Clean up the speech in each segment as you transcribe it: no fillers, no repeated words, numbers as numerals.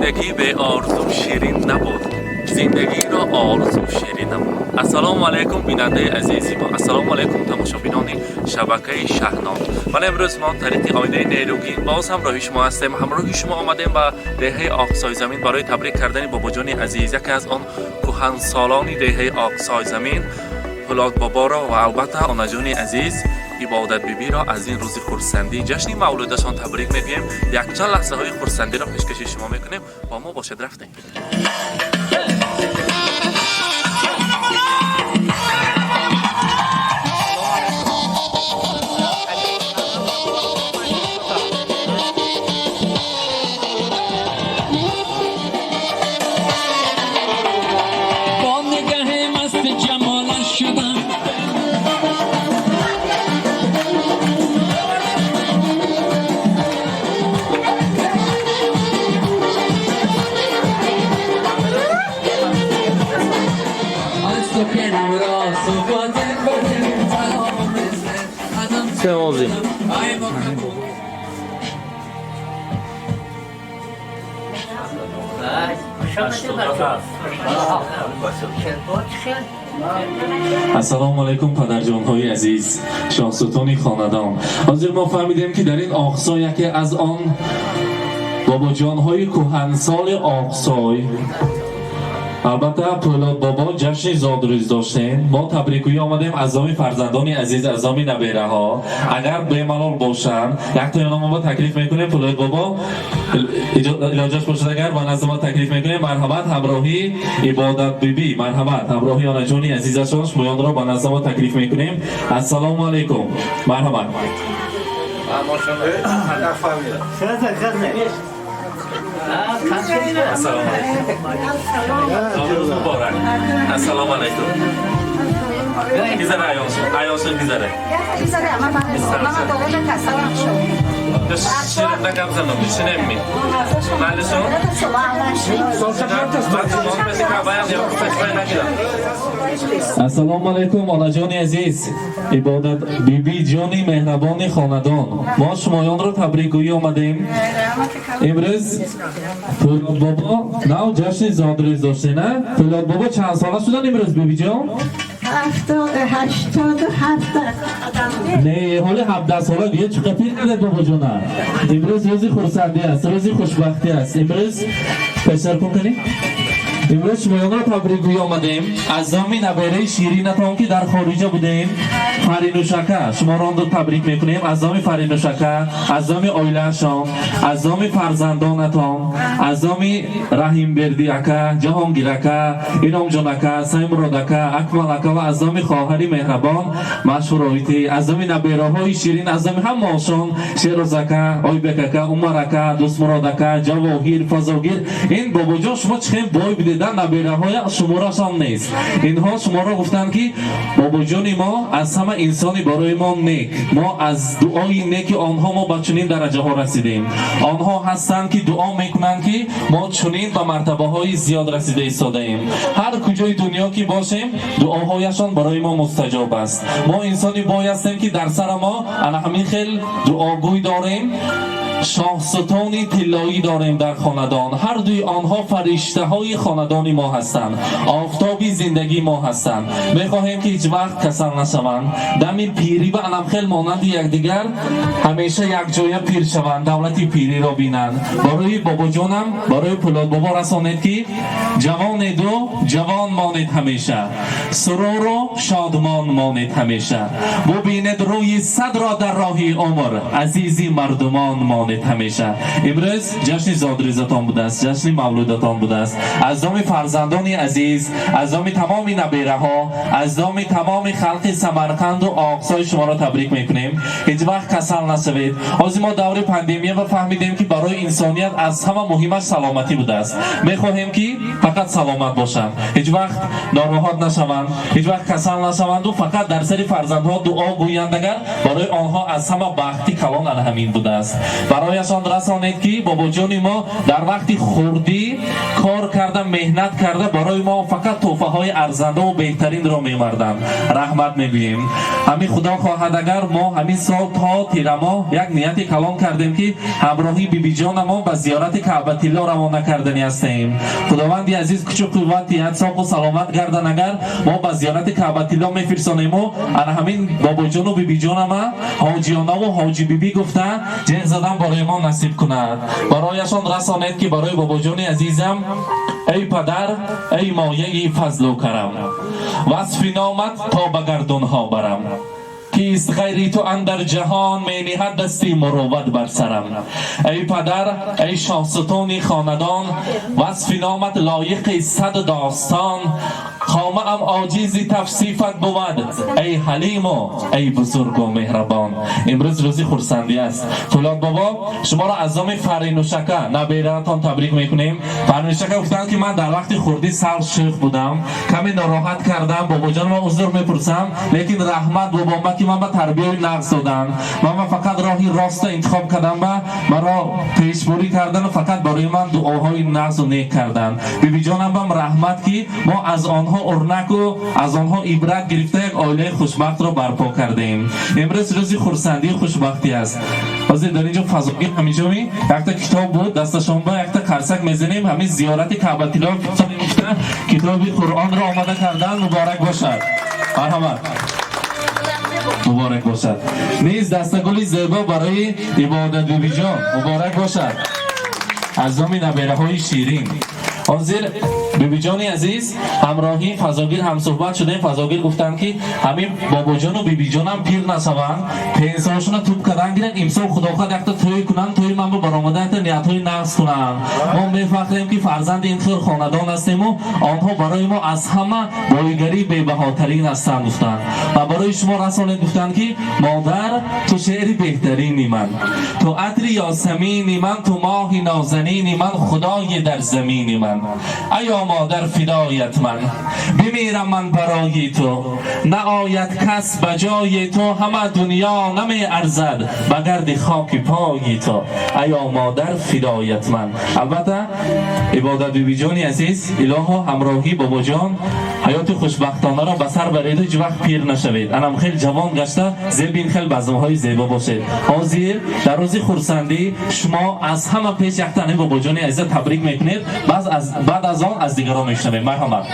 Зиндагӣ беорзу ширин набуд, зиндагиро орзу ширин набуд. Ассалому алайкум, бинандаи азизи мо, ассалому алайкум, тамошобинони шабакаи Шаҳнод. Вале имрӯз мо тариқи оинаи нерӯгин боз ҳамроҳи шумо ҳастем. Ҳамроҳи шумо омадем ба деҳаи Оқсойзамин барои табрик кардани бобоҷони азиз, яке аз он кӯҳансолони деҳаи Оқсойзамин, Пулод боборо ва албатта онаҷони азиз Ибодатбибиро аз ин рӯзи хурсандӣ, ҷашни мавлудашон табрик мегӯем. Якчанд лаҳзаҳои хурсандиро пешкаши шумо мекунем. Бо мо бошед. Рафтем. Бо нигаҳи масти ҷамолаш шудам. Аз ту кенамро суботе Сеозим. Ассалому алайкум, падарҷонҳои азиз, шоҳсутони хонадон. Ҳозир мо фаҳмидем, ки дар ин Оқсой яке аз он бобоҷонҳои кӯҳансоли Оқсой, албатта Пӯлод бобо, ҷашни зодрӯз доштем. Мо табрикгӯӣ омадем аз номи фарзандони азиз, аз номи набераҳо. Агар бемалол бошанд, яктои онҳо мо таклиф мекунем. Пӯлод бобо, илоҷаш бошад, агар ба назди мо таклиф мекунем. Марҳамат, ҳамроҳи Ибодат бибӣ, марҳамат, ҳамроҳи онаҷони азизашон шумоёнро ба назди мо таклиф мекунем. Ассалому алайкум, марҳамат. Ассалому алайкум, Наврӯз муборак. Ассалому алайкум. Гизара, аёншон, аёншон, гизара. Ширинда гап занам, шинемми? Майлишон? Ассалому алайкум, онаҷони азиз, Ибодат биби ҷони меҳрабони хонадон. Мо шумоёнро табрикгӯӣ омадем. Имрӯз Пӯлод бобо нав ҷашни зодрӯз доштем, а? Пӯлод бобо чанд сола шудан имрӯз, бибиҷон? 87. Не, ҳоли 17 сола гӯя. Чӣ қадр пир кардед бобоҷона. Имрӯз рӯзи хурсандӣ аст, рӯзи хушбахтӣ аст. Имрӯз пештар кун кунӣ. Имрӯз шумоёнро табрикгӯӣ омадем аз номи набераи ширинатон, ки дар хориҷа будем, Фаринушака. Шуморо он табрик мекунем аз номи Фаринушака, аз номи оилаашон, аз номи фарзандонатон, аз номи Раҳимбердӣ ака, Ҷаҳонгир ака, Иномҷон ака, Саймурод ака, Акмал ака ва аз номи хоҳари меҳрабон Машҳуроитӣ, аз номи набераҳои ширин, аз номи ҳамаошон, Шероз ака, Ойбек ака, Умар ака, Дӯстмурод ака, Ҷавоҳир, Фазогир. Ин бобоҷон, шумо чӣ хел бой бидеда, набераҳоя шуморашон нест. Инҳо шуморо гуфтанд, ки бобоҷони мо аз ҳама инсони барои мо нек, мо аз дуои неки онҳо мо ба чунин дараҷаҳо расидем. Онҳо ҳастанд, ки дуо мекунанд, ки мо чунин ба мартабаҳои зиёд расида истодаем. Ҳар куҷои дунё ки бошем, дуоҳояшон барои мо мустаҷоб аст. Мо инсони бой ҳастем, ки дар сара мо ана ҳамин хел дуогӯй дорем, шоҳсутони тиллоӣ дорем дар хонадон. Ҳар дуи онҳо фариштаҳои хонадони мо ҳастанд, офтоби зиндагии мо ҳастанд. Мехоҳем, ки ҳеҷ вақт касал нашаванд, дами пирӣ ба анамхел монанди якдигар ҳамеша якҷоя пир шаванд, давлати пириро бинанд. Барои бобоҷонам, барои Пулод бобо расонед, ки ҷавонеду ҷавон монед ҳамеша, суруру шодмон монед ҳамеша, бубинед рӯи садро дар роҳи умр, азизи мардумон монед ҳамеша. Имрӯз ҷашни зодрӯзатон будааст, ҷашни мавлудатон будааст. Аз номи фарзандони азиз, аз номи тамоми набераҳо, аз номи тамоми халқи Самарқанду Оқсой шуморо табрик мекунем. Ҳеҷ вақт касал нашавед. Ҳозир мо даври пандемия ва фаҳмидем, ки барои инсоният аз ҳама муҳимаш саломатӣ будааст. Мехоҳем, ки фақат саломат бошанд, ҳеҷ вақт нороҳат нашаванд, ҳеҷ вақт касал нашаванду фақат дар сари фарзандҳо дуо гӯянд. Агар барои онҳо аз ҳама бахти калон ана ҳамин будааст. Барояшон расонед, ки бобоҷони мо дар вақти хурдӣ кор карда, меҳнат карда, барои мо фақат тӯҳфаҳои арзандаву беҳтаринро меоварданд. Раҳмат мегӯем. Ҳамин худо хоҳад, агар мо ҳамин сол то тирамоҳ як нияти калон кардем, ки ҳамроҳи бибиҷонамон ба зиёрати Каъбатилло равона карданӣ ҳастем. Худованди азиз кучу қувват диҳад, соқу саломат гардан. Агар мо ба зиёрати Каъбатилло мефирсонему, ана ҳамин бобоҷону бибиҷонама ҳоҷионаву ҳоҷи бибӣ гуфта ҷеғ задан барои мо насиб кунад. Барояшон расонед, ки барои бобоҷони азизам: эй падар, эй мояи фазлу карам, васфи номат то ба гардунҳо барам. Кист ғайри ту андар ҷаҳон, мениҳад дасти мурувват бар сарам? Эй падар, эй шоҳсутуни хонадон, васфи номат лоиқи сад достон. Хомаам оҷизи тавсифат бувад, эй ҳалиму эй бузургу меҳрабон. Имрӯз рӯзи хурсандӣ аст. Фулод бобо, шуморо аз номи Фаринушака, набераатон, табрик мекунем. Фаринушака гуфтанд, ки ман дар вақти хурдӣ сал шӯх будам, каме нороҳат кардам бобоҷонро, узр мепурсам, лекин раҳмат бобома, ки ман ба тарбияи нағз доданд ва ман фақат роҳи роста интихоб кардам, ба маро пешбурӣ кардану фақат барои ман дуоҳои нағзу нек карданд. Бибиҷонам бам раҳмат, ки мо аз онҳо урнаку аз онҳо ибрат гирифта, як оилаи хушбахтро барпо кардем. Имрӯз рӯзи хурсандию хушбахтӣ аст. Ҳозир дар инҷо фазогир ҳаминҷоми якта китоб буд дасташон, ба якта қарсак мезанем. Ҳамин зиёрати Каъбатилло гуфта, китоби Қуръонро омода кардан. Муборак бошад, марҳамат, муборак бошад. Низ дастагули зебо барои Ибодат бибиҷон. Муборак бошад аз номи набераҳои ширин. Ҳозир, бибиҷони азиз, ҳамроҳи фазогир ҳамсӯҳбат шудем. Фазогир гуфтанд, ки ҳамин бобоҷону бибиҷонам пир нашаванд, пенсияшона туп кардан гиранд, имсол худохоҳад якта тӯй кунанд, тӯи ман баромада, якта ниятҳои нағз кунанд. Мо мефахрем, ки фарзанди ин хел хонадон ҳастему онҳо барои мо аз ҳама боигарии бебаҳотарин ҳастанд, гуфтанд. Ва барои шумо расонед, гуфтанд, ки: модар, ту шеъри беҳтарини ман, ту атри ёсамини ман, ту моҳи нозанини ман, худои дар замини ман. Аё модар, фидоят ман, бимирам ман барои ту, наояд кас ба ҷои ту. Ҳама дунё намеарзад ба гарди хоки пои ту. Аё модар, фидоят ман. Албатта, Ибодат бибиҷони азиз, илоҳо, ҳамроҳӣ бобоҷон ҳаёти хушбахтонаро ба сар бареду ҳеҷ вақт пир нашавед. Анам хел ҷавон гашта, зеби ин хел базмҳои зебо бошед. Ҳозир дар рӯзи хурсандӣ шумо аз ҳама пеш яктани бобоҷони азиза табрик мекунед, баъд аз он аз дигарон мешунавем. Марҳамат.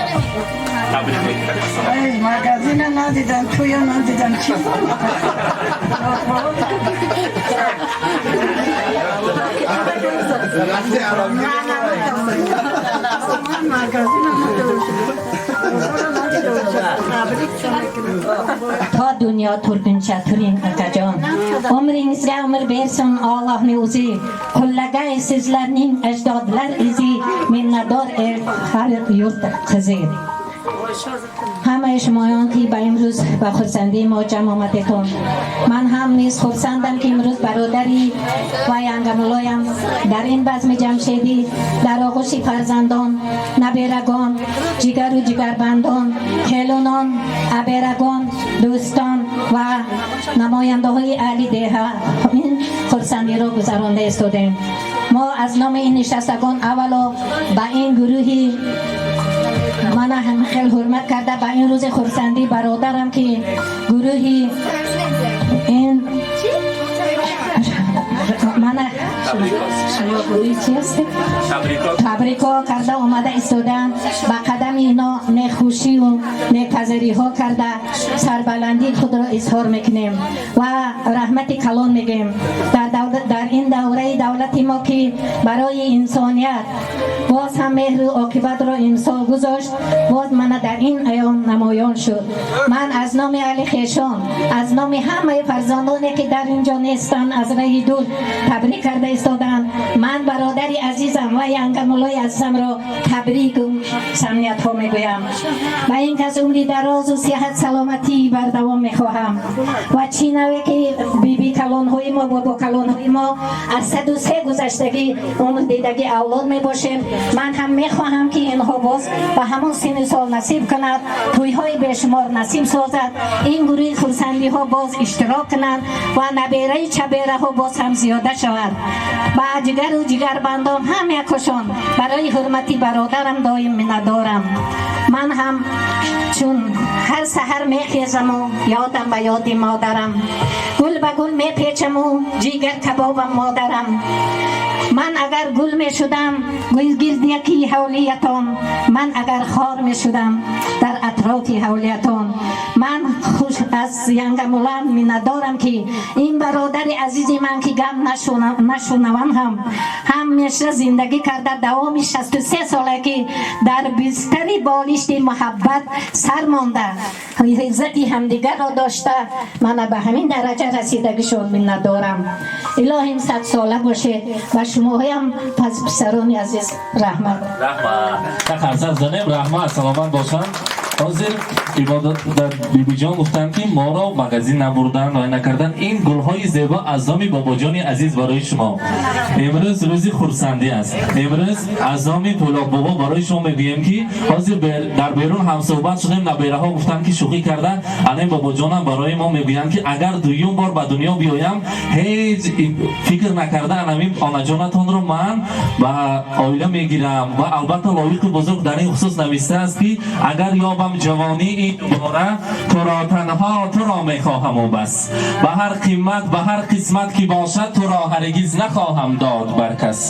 Магазина надидам, туя надидам, чӣ? Магазина надидам. То дунё turguncha turing, akajon. Umringizga umr bersin Allohning o'zi. Qullagay sizlarning ajdodlar izi. Minnatdor el, xalq, yurt qizi. Ҳамаи шумоён, ки ба имрӯз ба хурсандии мо ҷамъ омадетон, ман ҳам низ хурсандам, ки имрӯз бародари ва янгамулоям дар ин базми ҷамшедӣ, дар оғӯши фарзандон, наберагон, ҷигару ҷигарбандон, келунон, аберагон, дӯстон ва намояндаҳои аҳли деҳа ин хурсандиро гузаронда истодем. Мо аз номи ин нишастагон аввало ба ин гурӯҳи мана ҳам хел ҳурмат карда, ба ин рӯзи хурсандӣ бародарам, ки гурӯҳи ин мана шумо гурӯҳи чи ҳастед, табрикҳо карда омада истодаанд, ба қадами ино нехушию некпазириҳо карда, сарбаландии худро изҳор мекунем ва раҳмати калон мегӯем. Дар ин давраи давлати мо, ки барои инсоният боз ҳам меҳру оқибатро имсол гузошт, боз мана дар ин айём намоён шуд. Ман аз номи аҳли хешон, аз номи ҳамаи фарзандоне, ки дар ин ҷо нестанд, аз раҳи дур табрик карда. Истоданд. Ман бародари азизам ва янгамуллои азизамро табрику самимиятҳо мегӯям ва ин кас умри дарозу сиҳат, саломатӣ бардавом мехоҳам. Ва чӣ наве ки биби калонҳои мо, бобо калонҳои мо аз 103 гузаштагӣ, умр дидагӣ авлод мебошем. Ман ҳам мехоҳам, ки инҳо боз ба ҳамон синну сол насиб кунад, тӯйҳои бешумор насиб созад, ин гурӯҳи хурсандиҳо боз иштирок кунанд ва набераи чабераҳо боз ҳам зиёда шавад. Ба ҷигару ҷигарбандом ҳам якошон барои ҳурмати бародарам доим миннатдорам. Ман ҳам чун ҳар саҳар мехезаму ёдам ба ёди модарам, гул ба гул мепечаму ҷигар кабобам модарам. Ман агар гул мешудам гирдияки ҳавлиятон, ман агар хор мешудам дар атрофи ҳавлиятон. Ман хуш аз янгамулам миннатдорам, ки ин бародари азизи ман, ки гап нашунавам ҳам, ҳамеша зиндагӣ карда, давоми 63 сола, ки дар бистари болишти муҳаббат сар монда, иззати ҳамдигарро дошта, мана ба ҳамин дараҷа расидагишон миннатдорам. Илоҳим, садсола бошед ва шумоҳоям пас, писарони азиз, раҳмат. Раҳмат, қарсак занем. Раҳмат, саломат бошанд. Ҳозир ибодат бибиҷон гуфтанд, ки моро магазин набурдан ва накардан. Ин гулҳои зебо аз номи бобоҷони азиз барои шумо. Имрӯз рӯзи хурсандӣ аст. Имрӯз аз номи Пӯлод бобо барои шумо мегӯем, ки ҳозир дар берун ҳамсӯҳбат шудем. Набераҳо гуфтанд, ки шӯхӣ карда, анем бобоҷонам барои мо мегӯянд, ки агар дуюм бор ба дунё биёям, ҳеҷ фикр накарда анамин онаҷонатонро ман ба оила мегирам. Ва албатта Лоиқи бузург дар ин хусус навистааст, ки агар ёбам ҷавонии дубора, туро, танҳо туро мехоҳаму бас, ба ҳар қимат, ба ҳар қисмат ки бошад, туро ҳаргиз нахоҳам дод бар кас.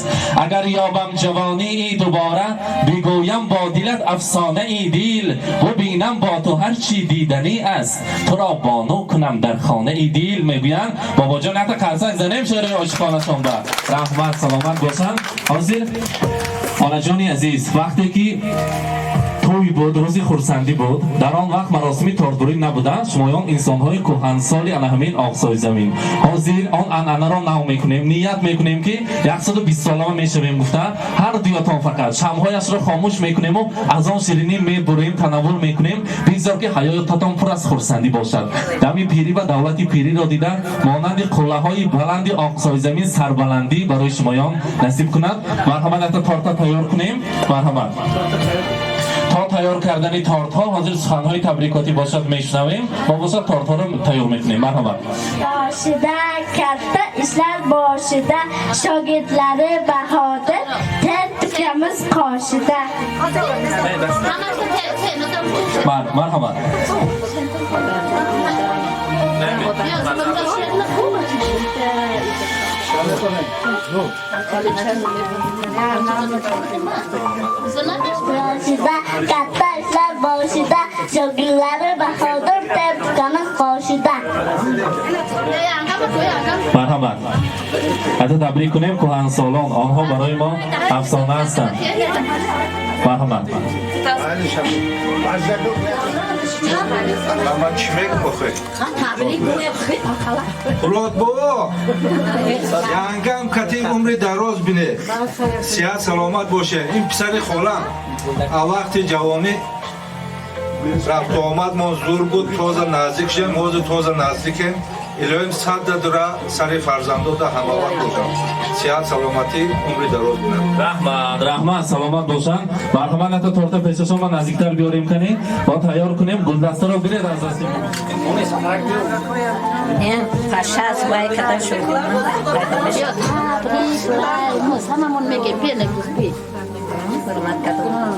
Агар ёбам ҷавонии дубора, бигӯям бо дилат афсонаи дил, бубинам бо ту ҳар чӣ диданӣ аст, туро бону кунам дар хонаи дил, мегӯянд бобоҷон. Якта қарсак занем шеъри ошиқонашон ба. Раҳмат, саломат бошанд. Ҳозир, онаҷони азиз, вақте ки тӯй буд, рӯзи хурсандӣ буд, дар он вақт маросими тортбурӣ набуда. Шумоён инсонҳои кӯҳансоли ана ҳамин Оқсойзамин. Ҳозир он анъанаро нав мекунем, ният мекунем, ки 120 солама мешавем гуфта, ҳар дуятон фақат шамъҳояшро хомӯш мекунему аз он ширинӣ мебурем, танаввул мекунем. Бигзор, ки ҳаётатон пур аз хурсандӣ бошад. Дами пирӣ ва давлати пириро дида, монанди қуллаҳои баланди Оқсойзамин сарбаландӣ барои шумоён насиб кунад. Марҳамат, якта торта тайёр кунем. Марҳамат. То тайёр кардани тортҳо, ҳозир суханҳои табрикотӣ бошад, мешунавем. Мо бошад, тортҳоро тайёр мекунем. Марҳамат. Yoshida katta ishlar boshida, shogirdlari Bahodir ter tukamiz qoshida. Марҳамат. Yoshida katta ishlar boshida, shogirdlari Bahodir ter tukamiz qoshida. Марҳамат, ҳатто табрик кунем кӯҳансолон, онҳо барои мо афсона ҳастанд. Марҳамат. Ман чӣ мегум охе? Пулод бобо, янгам кати умри дароз бине, сиҳат саломат боше. Ин писари холам, а вақти ҷавонӣ рафту омадмон зур буд, тоза наздик шудем, ҳозир тоза наздикем. Илоҳим, садда дура сари фарзандода ҳамавақт бошам, сиҳат, саломатӣ, умри дароз бинам. Раҳмат, раҳмат, саломат бошанд. Марҳамат, ҳатто торта пешашон ма наздиктар биёрем, кани мо тайёр кунем. Гулдастаро биред аз дасти. Пашаз вай када шуд. Ҳамамон мегем, бенагиз би. Ҳурмат кардам.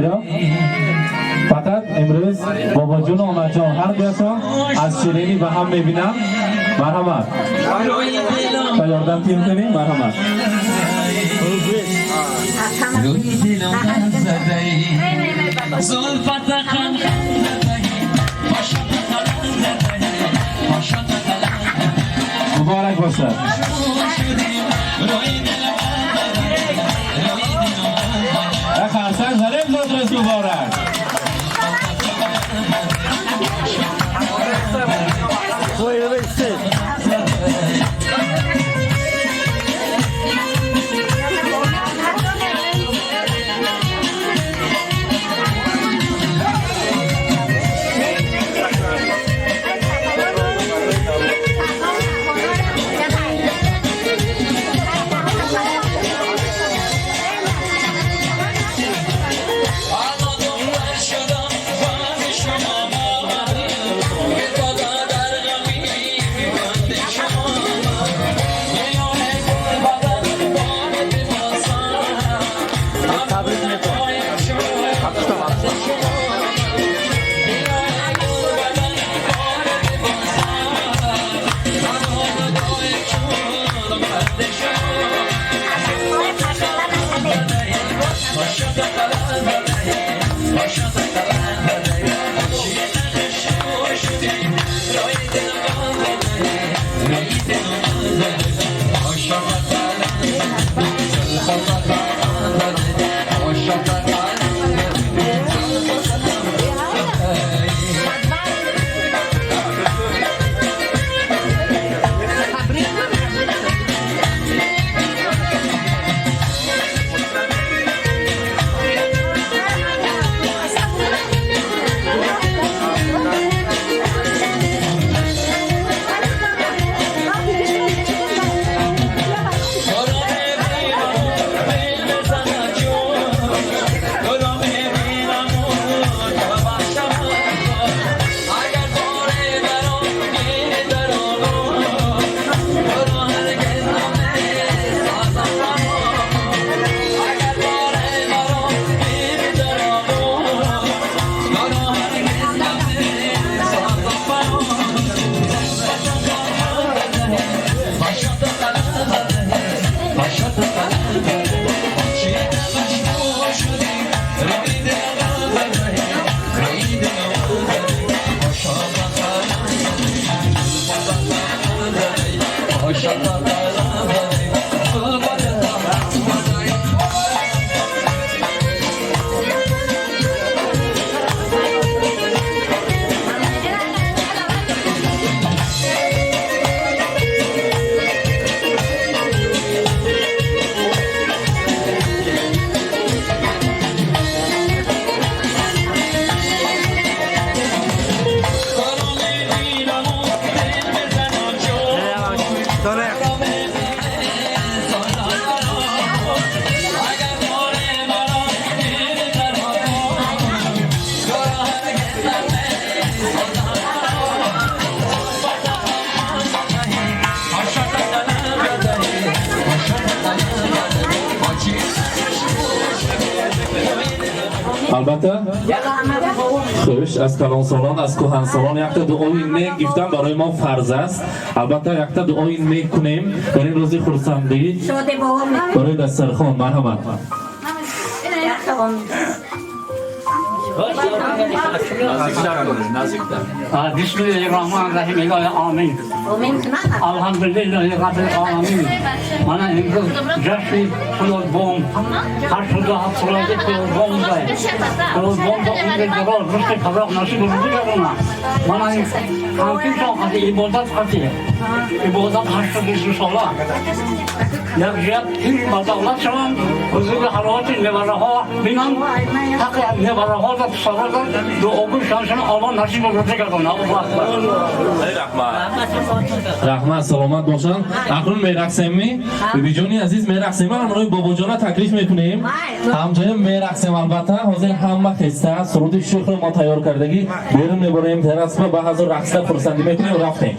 Ширинӣро фақат имрӯз бобоҷону онаҷон ҳар дуятон аз ширинӣ ба ҳам мебинам. Марҳамат, ба ёрдам тим кунем. Марҳамат. روی دلم زده ای، زلفت خم خم زده ای، پاشا قلم زده ای، پاشا قلم. Муборак бошад. روی دلم روی دلم. Як қарсак занем. Зодрӯз муборак! شدم بند شما که تا در غمی بند شما میان گل بدن باد بازم تبریک میکنم. شما میان گل بدن باد بازم بند شما. Албатта, хуш, аз калонсолон, аз кӯҳансолон якта дуои нек гифтан барои мо фарз аст. Албатта, якта дуои нек кунем дар ин рӯзи хурсандӣ Шоде бобо. Барои дастархон. Марҳамат. Якта. بسم الله الرحمن الرحیم. الهی آمین. Омин кунад. الحمد لله رب العالمین. Мана имрӯз ҷашни Пулодбом, 87 солаги Пулодбом, Пулодбом ба умри дароз, рушди фароғ насиб рӯзӣ гардона. Мана ин ҳамчун соҳати ибодат қати ибодат 82 сола як ҷиҳат пир ба давлат шавам, ҳузури ҳаловати невараҳо бинам, ҳаққи невараҳо да писарода дуогӯ шавшан. Аллоҳ насиб рӯзӣ гардона. Аллоҳу акбар. Раҳмат, раҳмат, саломат бошанд. Акнун мерақсемми, бибиҷони азиз, мерақсем. Ҳамроҳи бобоҷона таклиф мекунем, ҳамҷоя мерақсем. Албатта, ҳозир ҳама хеста суруди шукрро мо тайёр кардагӣ берун мебарем террасба, ба ҳазор рақсда хурсандӣ мекунем. Рафтем.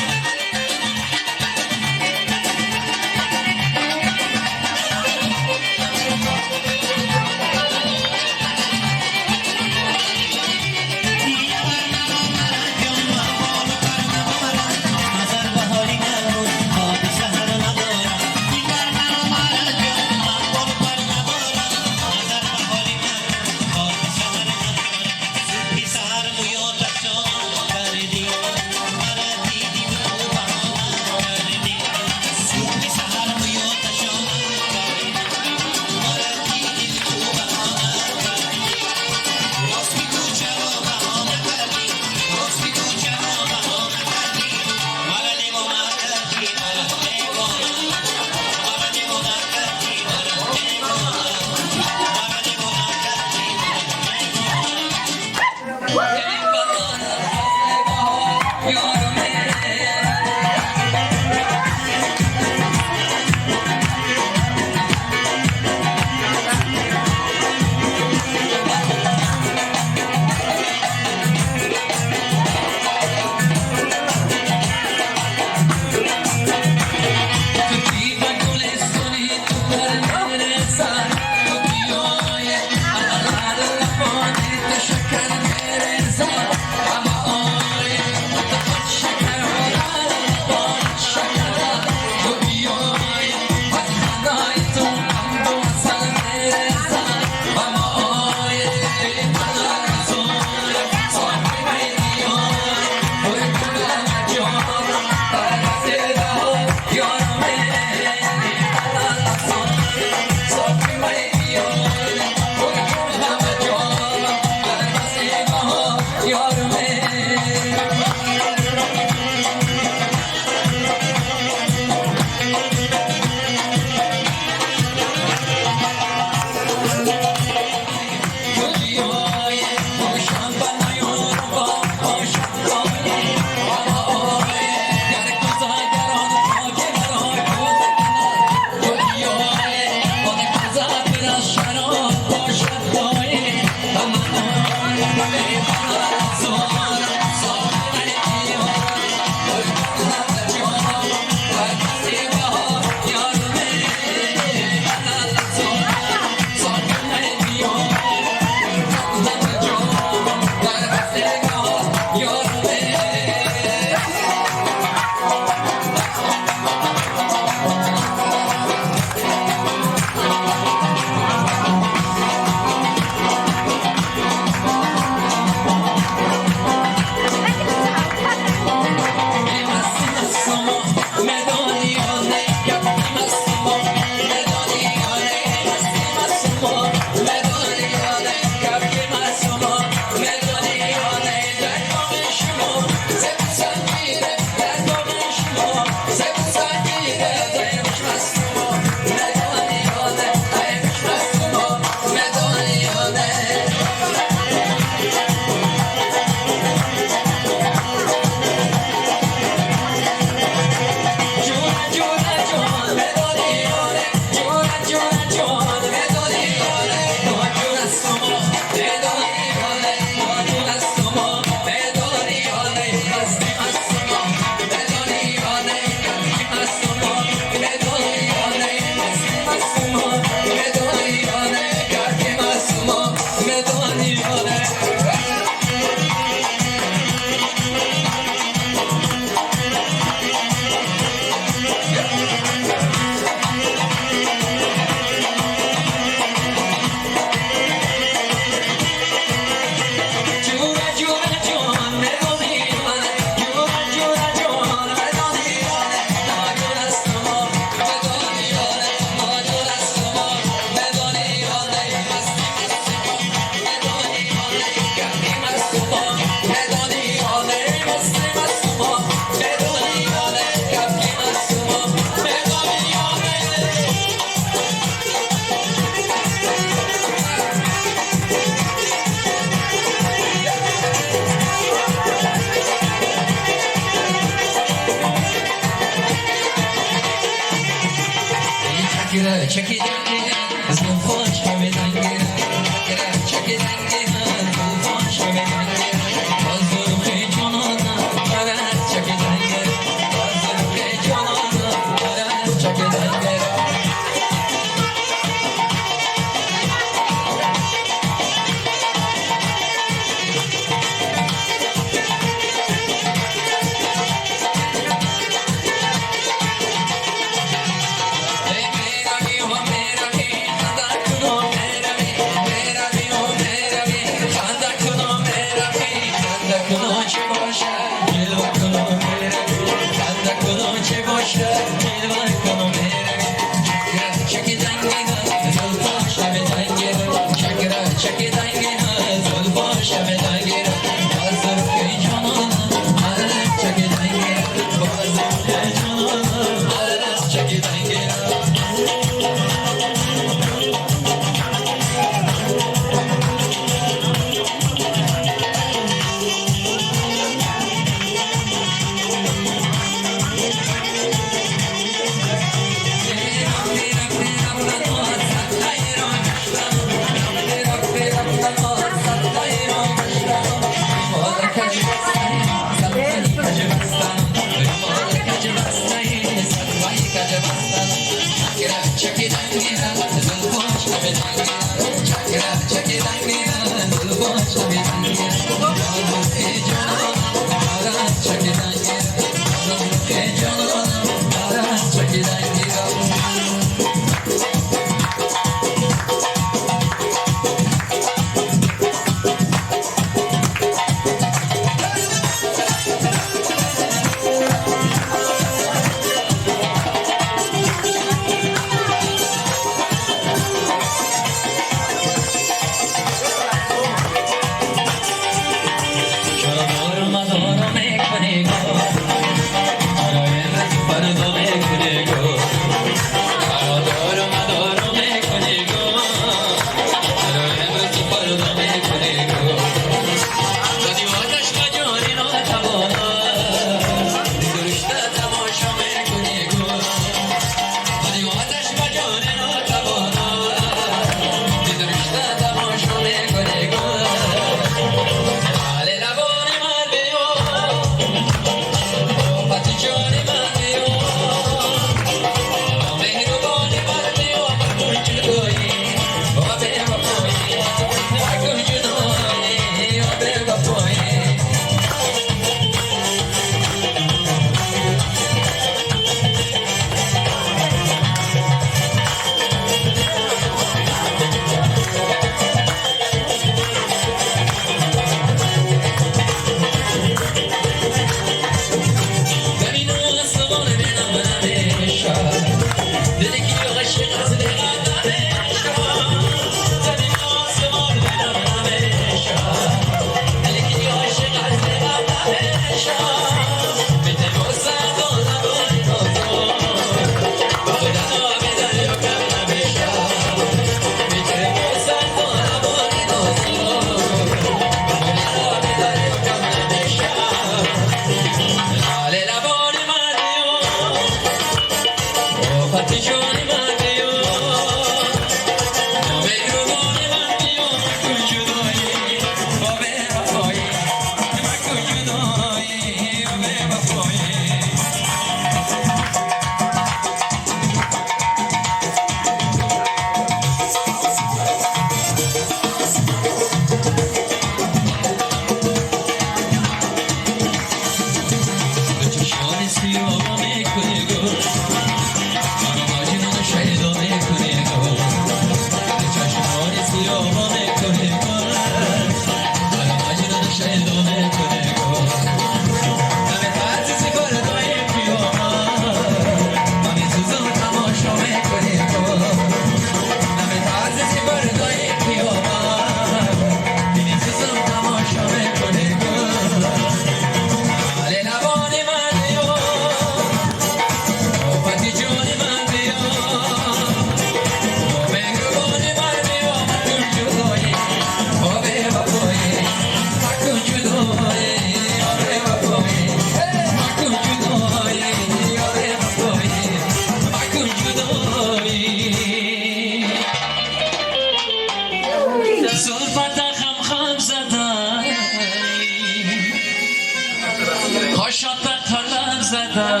زده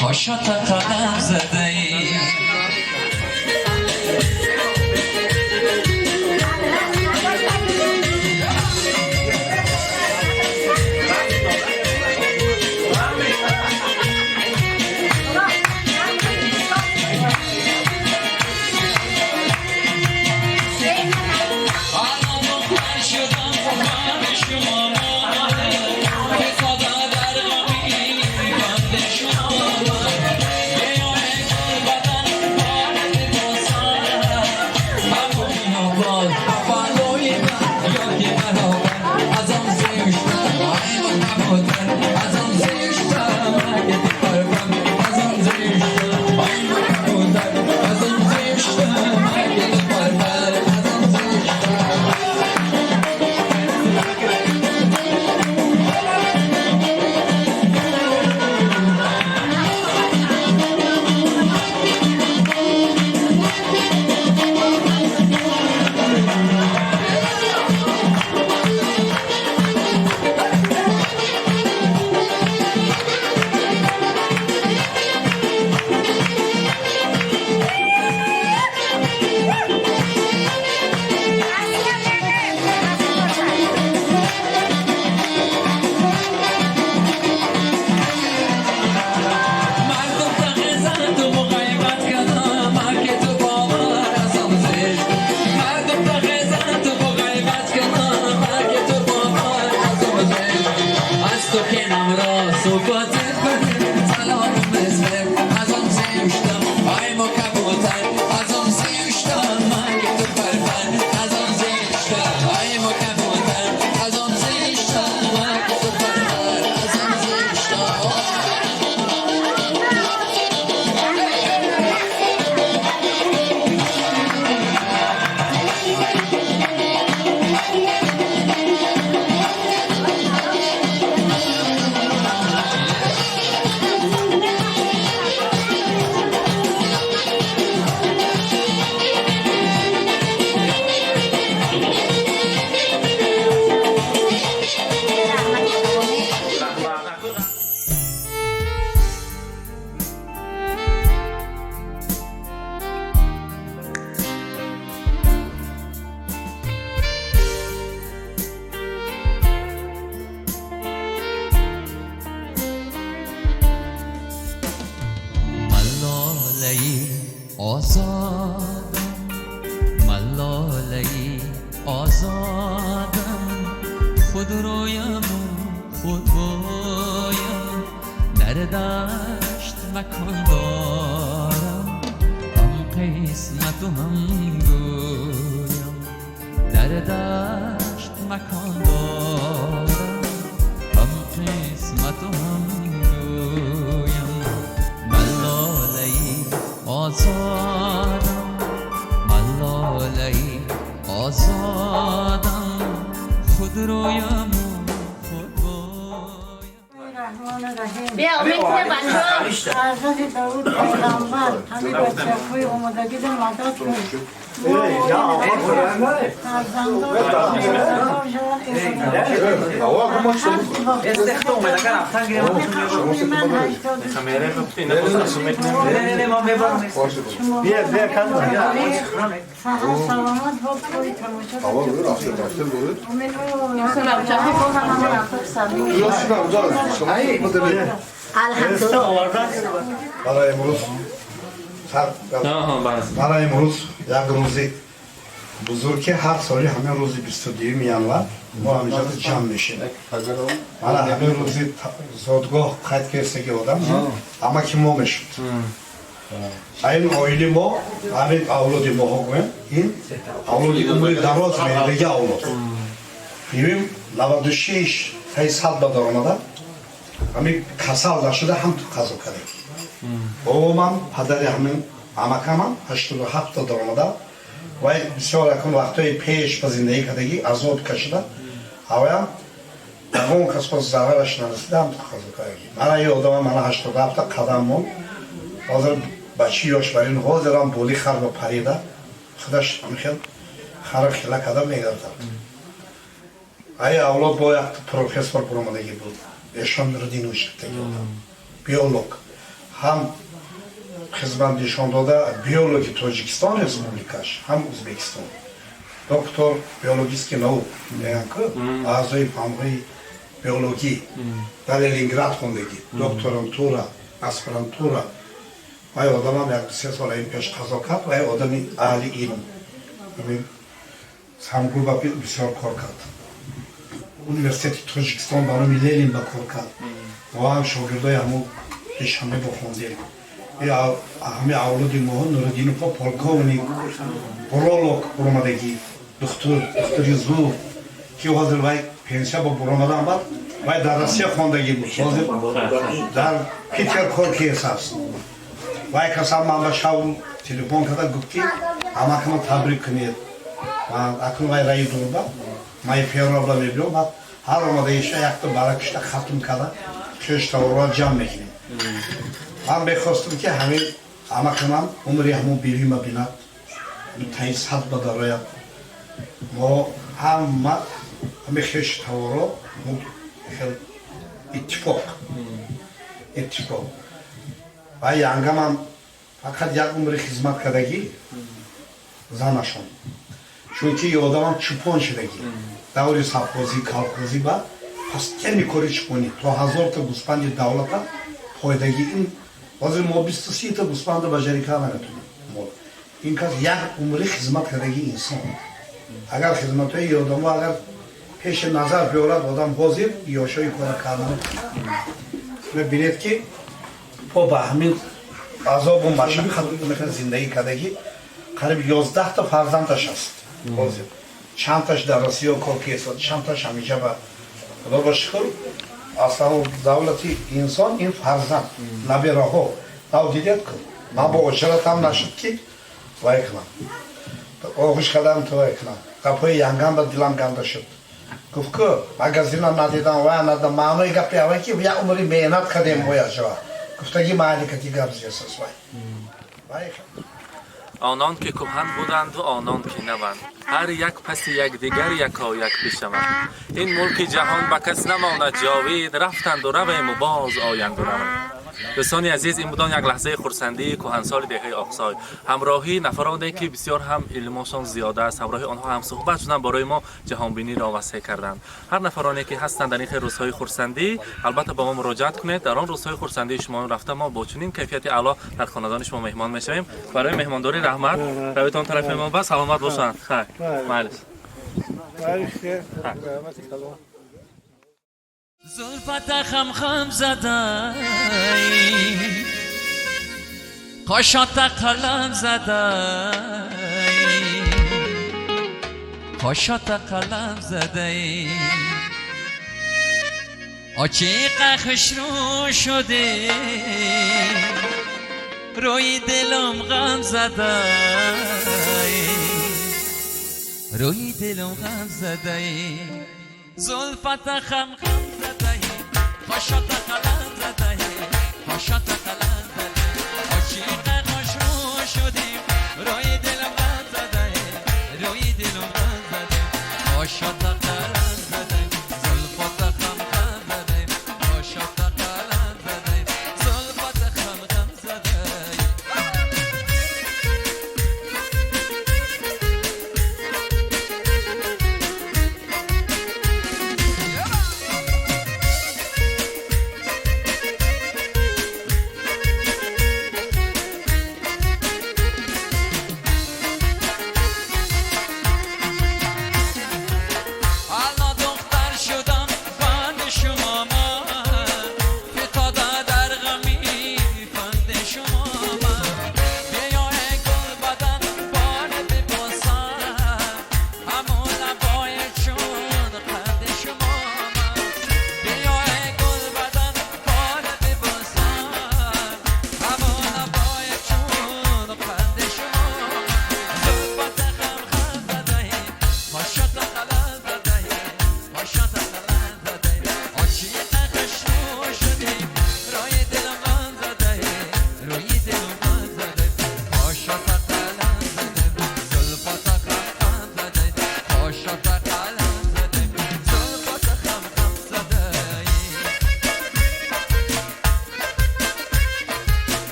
پاشا قدم زده ای. Барои имрӯз як рӯзи бузург ки ҳар соли ҳамин рӯзи 22 январ мо ҳаминҷо ҷамъ мешем. Мана ҳамин рӯзи зодгоҳ қайд кардагӣ одам ҳама ки мо мешуд. Ин оили мо, ҳамин авлоди моҳо гӯем, ин авлоди умри дароз меҳрига авлод. Бибим 96 таи 100 ба даромада ҳамин касал нашуда ҳам қазо кардем. Бобомам, падари ҳамин амакамам 87 та даромада вай бисёр акун вақтҳои пеш ба зиндагӣ кардагӣ азоб кашида, ҳаваям ягон кас боз зарараш нарасида ҳам қазо кардагӣ. Мана ин одамам мана 87 та қадам монд. Ҳозир бачи ёш барин ҳозирам боли хар ба парида худаш ҳамин хел хара хила карда мегардад. Ай авлод бо як профессор буромадагӣ буд, Эшон Нуриддинович таги одам, биолог, ҳам хизмат нишон дода биологи Тоҷикистон республикаш, ҳам Ӯзбекистон, доктор биологический наук мегӯянд ку, аъзои фанҳои биологӣ, дар Ленинград хондагӣ, докторантура, аспирантура. Вай одамам як се сол ин пеш қазо кард. Вай одами аҳли илм, Самгулба бисёр кор кард, университети Тоҷикистон ба номи Ленин ба кор кард. Мо ҳам шогирдои ҳамун Душанбе бохондем. Ҳами авлоди моҳо Нуриддиновҳо полковник, уролог буромадагӣ, духтур, духтури зур, ки ҳозир вай пенсия ба буромадан баъд вай дар Россия хондагӣ буд, ҳозир дар Питер кор кес аст. Вай касам ман ба шав телефон карда гуфт, ки ҳамакама табрик кунед. Акнун вай раи дурба май февралба мебиём, баъд ҳар омадаиша якта баракишта хатм карда, хештаворро ҷамъ мекунем. Ман мехостам, ки ҳамин ҳамакамам умри ҳамун бивима бинад, таи 100 ба дарояд. Мо ҳама ҳами хештаворо хел иттифоқ. Ва янгамам фақат як умри хизмат кардагӣ занашон, чунки одамам чӯпон шудагӣ даври совхозӣ, колхозӣ ба постоянный кори чӯпонӣ, то 1000-та гӯспанди давлата пойдагӣ. Ин ҳозир мо 20-30-та гӯспанда баҷарӣ карда наметонем. Ин кас як умри хизмат кардагӣ инсон. Агар хизматҳои одамо агар пеши назар биёрад одам, ҳозир ёшои кора карда мебинед, ки по ба ҳамин азобу машаққат зиндагӣ кардагӣ. Қариб 11-та фарзандаш аст ҳозир, чандташ дар Россия кор кесад, чандташ ҳамиҷа. Ба Худо ба шукр, аслан давлати инсон ин фарзанд, набираҳо. Нав дидед ку, ман бо очаратам нашуд, ки вай кунам, оғӯш кардам, то вай кунам. Гапҳои янгам ба дилам ганда шуд. Гуфт ку, магазина надидам, вай надидам. Маънои гапи аввай, ки як умри меҳнат кардем, бояд шава гуфтаги маъликати гап зесас вай. Онон ки кӯҳан буданду онон ки наванд, ҳар як паси якдигар якояк бишаванд. Ин мулки ҷаҳон ба кас намонад ҷовид, рафтанду равему боз оянду раванд. Дӯстони азиз, ин будон як лаҳзаи хурсандии кӯҳансоли деҳаи Оқсой, ҳамроҳии нафароне, ки бисёр ҳам илмошон зиёда аст. Ҳамроҳи онҳо ҳам суҳбат шудан барои мо ҷаҳонбиниро васеъ карданд. Ҳар нафароне, ки ҳастанд дар ин хел рӯзҳои хурсандӣ, албатта ба мо муроҷиат кунед. Дар он рӯзҳои хурсандии шумо рафта, мо бо чунин кайфияти аъло дар хонадони шумо меҳмон мешавем. Барои меҳмондорӣ раҳмат. Равитон тарафи меҳмон ба саломат бошанд. Хайр, майлиш. Раҳмати калон. زلفت خم خم زده، قاشات قلم زده، قاشات قلم زده. آچیق خوش رو شده، روی دلم غم زده، روی دلم غم زده. زلفت خم خم زده، قاشات قلم زده، قاشات قلم زده. عاشق خوش رو شدیم، روی دلم غم زده، روی دلم غم زده. قاشات قلم زده، زلفت خم خم زده، قاشات قلم زده، زلفت خم خم زده.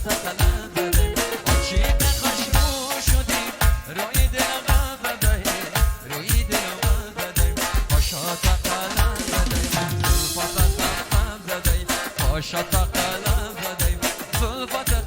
قلم زده، عاشق خوشبو شدی، روی دلم غم زده، روی دلم غم زده، قاشات قلم زده، زلفات خم خم زده، قاشات قلم زده، زلفات.